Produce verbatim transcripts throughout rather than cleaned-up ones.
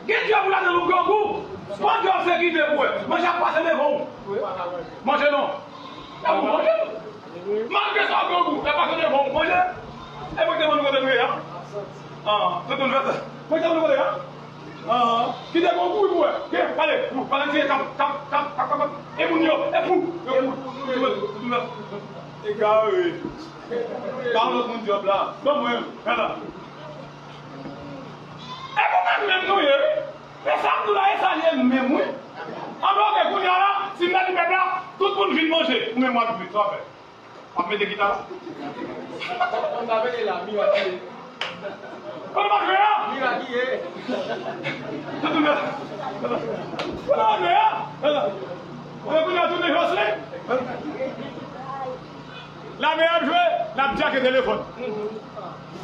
Gen dyòb ou ladan l ou grangou. Pran dyòb se kite pou wè. Manje ap pase devan w. Manje non. Ap manje. Malgre sa w grangou, l ap pase devan w. Manje. E mwen ki te ban nou kote nou ye a. Ah, tout moun fè sa. Mwen ki te ban nou kote a. Ah, kite grangou pou wè. Gen, pale. Pale ti tap, tap, tap, tap, tap. E moun yo, e pou. E pou. Tout moun, tout moun. Egare. Ba yon lòt moun dyòb la. Ban mwen, gade la. E pou mèt menm nou ye, wi. E sa m di w la, e sa l ye menm, wi. Anben, oke, kounye a la, si m nan di pèp la, tout moun vin manje. Ou menm w ap jwe, sa w ap fè? W ap mete gita la? Konn sa mete la, mirak ye. Konn w ap jwe a? Mirak ye. Tout moun la. Konn w ap jwe a? Oke, kounye a tounen Jocelyn. Lame ap jwe, l ap djake telefòn.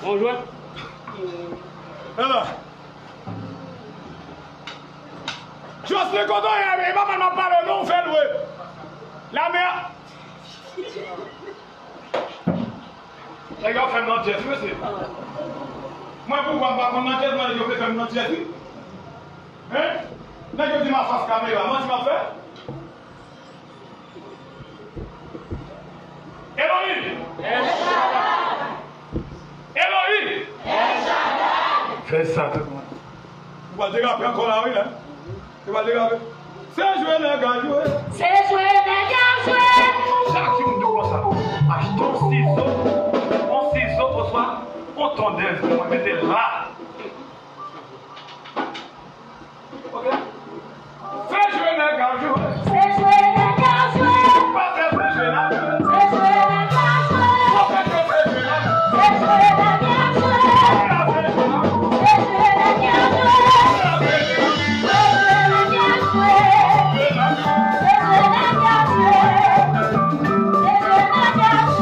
Bon jwè. Alò. Jocelyn, kote w ye? E pa mal m ap pale w non, ou fè lwe. Lame a. Nèg yo ap fè m nan djèz, wi, mesye. Mwen, pouvwa m pa konn nan djèz, mwen, nèg yo vle fè m nan djèz, wi. Hein? Nèg yo di m a fas kamera, manti m ap fè? Elohim! El Shaddai! Elohim! El Shaddai! Fè sa, tout moun. Ou pral derape ankò la, wi, la. Ou pral derape. Se jwe nèg a jwe. Se jwe nèg a jwe. Chak jou m di w konsa. Achte yon sizo, yon sizo, oswa yon tondèz pou mwen mete la. Ok. Se jwe nèg ap jwe. Se jwe nèg ap jwe. Pastè, se jwe n ap jwe. Se jwe nèg ap jwe. Pwofèt yo, se jwe n ap jwe. Se jwe nèg ap jwe. Se jwe nèg ap jwe. Se jwe nèg ap jwe. Se jwe nèg ap jwe.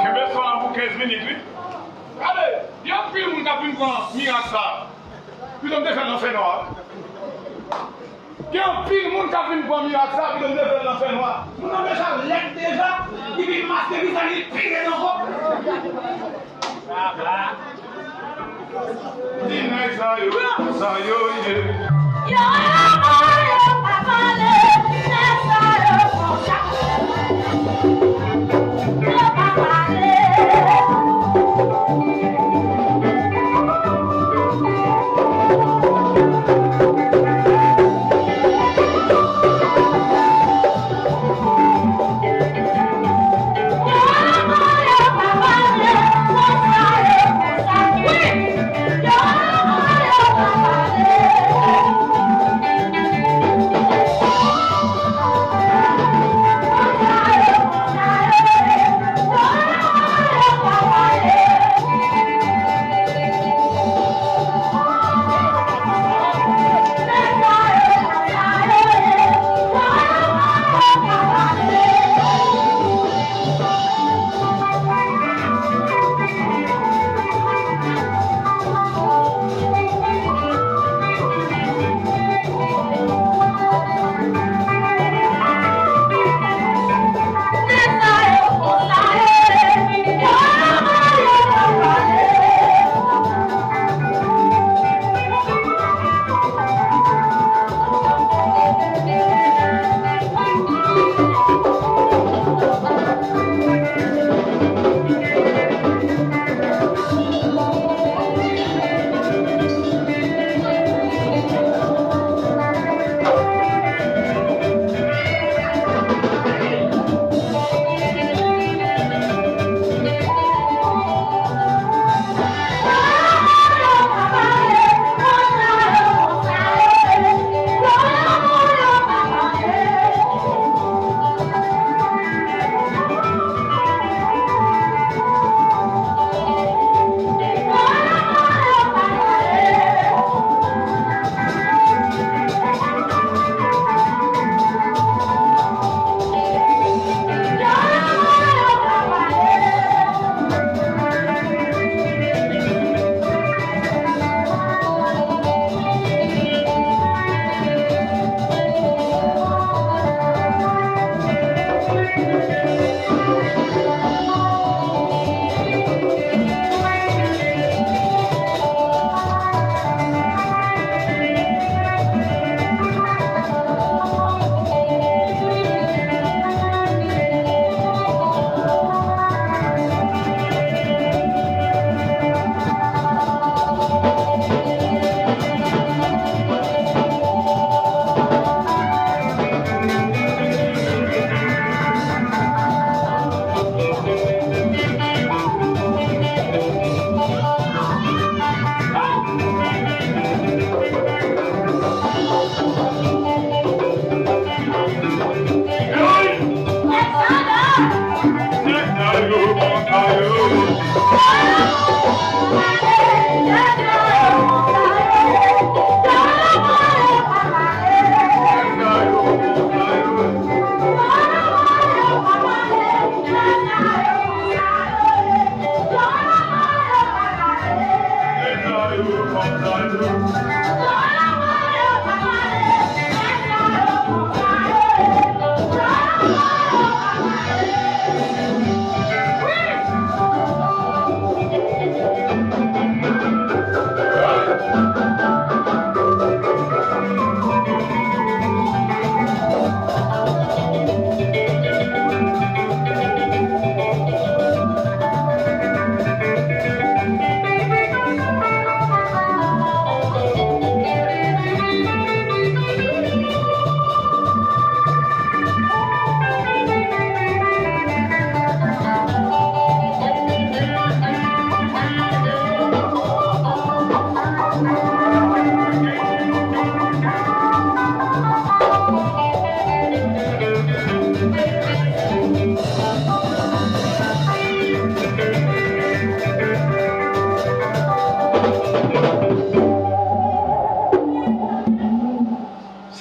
Kenbe son an pou kenz minit, wi. Gade, gen anpil moun k ap vin pran mirak sa a. Pito m te fè l nan fènwa. Gen anpil moun k ap vin pran mirak sa a, pito m te fè l nan fènwa. Moun nan deja lèd deja, li vin maske vizaj li pi lèd ankò. Di nèg sa yo, sa yo ye. Yo, yo pa pale, nèg sa yo konsa. Yo pa pale.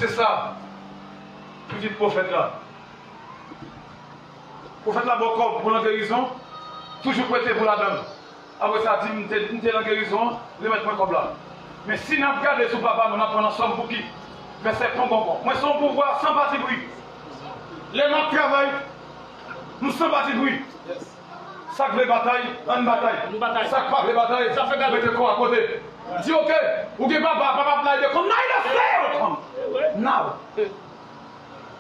Se sa, pitit pwofèt la. Pwofèt la ba w kòb pou nan gerizon, toujou prete pou ladan l. Apre sa, di m te, m te nan gerizon an, remèt mwen kòb la. Men si n ap gade sou papa nou, n ap pran nan sòm pou ki? Vèsè pon pon pon. Mwen se yon pouvwa san patipri. Lè m ap travay, m san patipri. Sa k vle batay, ann batay. Nou batay. Sa k pa vle batay, sa fè gade, mete kò a kote. Di, oke, ou gen papa, papa ap la ede kòm nan ede fè yo kòm. Now.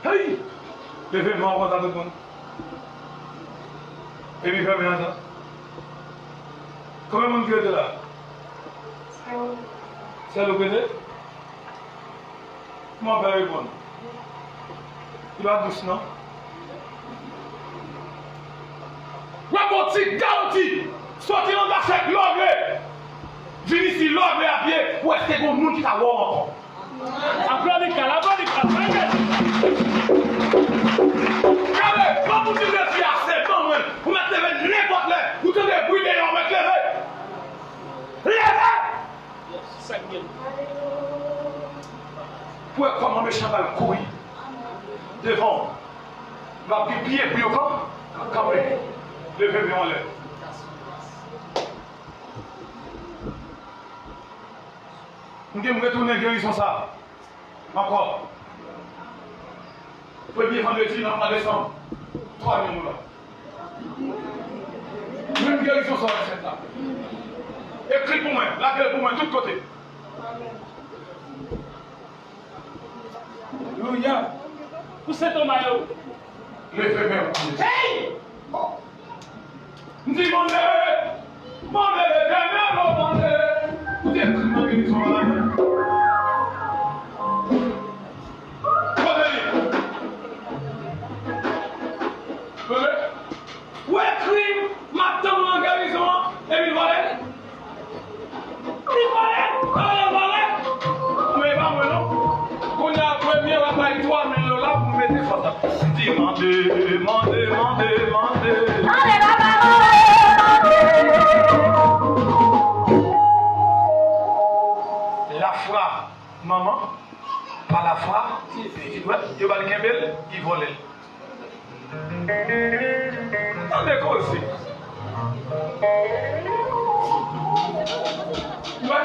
Hey! Leve men w konsa tout moun. Epi fèmen an sa. Konbyen moun ki rete la? Sèl ou ki rete? Kòman w fè reponn? Li pa dous non. W ap yon ti garanti. Soti nan Gachèt lè w vle. Vin isi lè w vle a pye pou èske gon moun ki ka wè w ankò. Aplodi Kal, aplodi Kal, aplodi Kal. Gade, kòm ou di Jezi a se ban mwen, ou mèt leve nenpòt lè, ou tande bri deyò, ou mèt leve. Leve! Pou wè kòman mechan pral kouri devan w. L ap gen pye pou yo kan-, kanpe. Leve men w anlè. M gen m retounen gerizon sa ankò. Premye vandredi nan mwa desanm, twa mil moun la. Menm gerizon sa w ap fèt la. Ekri pou mwen, lage l pou mwen tout kote. Alelouya. Pou Sen Toma yo. Leve men w. Hey! M di mande, mande Letènèl, o mande, pou te ekri nan gerizon an. Kote li? Kote? Ou ekri, m ap tann ou nan gerizon an, epi l vòlè? Li vòlè, vòlè, vòlè. Men e pa mwen non. Kounye a premye w ap bay twa mil dola pou mete fas la. Di mande, mande, mande, mande. Mande, mande, mande, mande. Lafwa manman, pa lafwa pitit, wè, yo ba l kenbe l, li vòlè l. Tande koze. Wè.